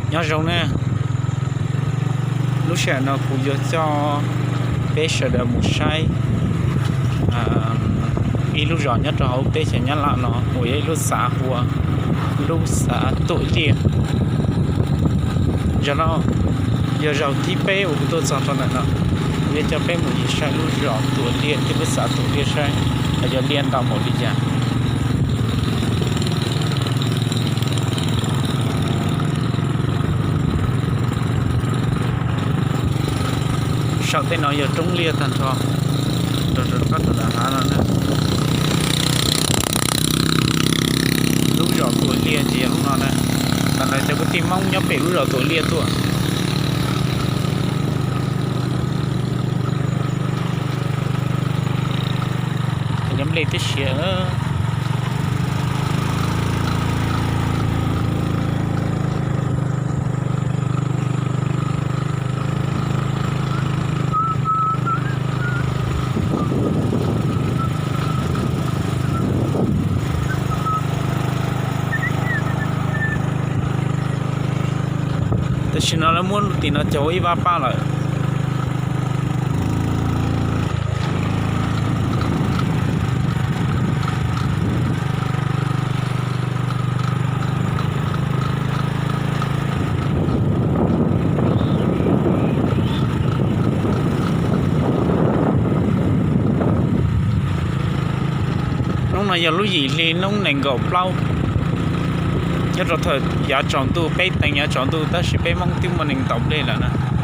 Nyob zoo na, lub sij hawm no kuv yuav coj peb sawv daws mus saib ib lub zos nyob rau hauv teb chaws Nyab Laj no uas yog ib lub xav hu ua lub xav Tuam Liaj. Zaum no yog zaum thib peb uas kuv tuaj txog rau ntawm no, kuv yuav coj peb mus yim saib lub zos Tuam Liaj thiab lub xav Tuam Liaj saib los yog liaj ntau npaum li cas. Saum tej no yog roob liaj tag nrho, rau sab rau nram hav no na. Lub zos Tuam Liaj ces yog lub no na. Tam ntawd cov kwv tij Hmoob nyob pem lub zos Tuam Liaj tuaj. Cov nplej tib si. Tam sim no lawv muab tim no cog ua ib vaj paj lawm. Hnub no yog lub yim hli hnub nees nkaum plaub, nyob rau thaum yav tsaus ntuj, peb teev yav tsaus ntuj tab sis peb Hmoob twb muaj nees ntaus nplej lawm na.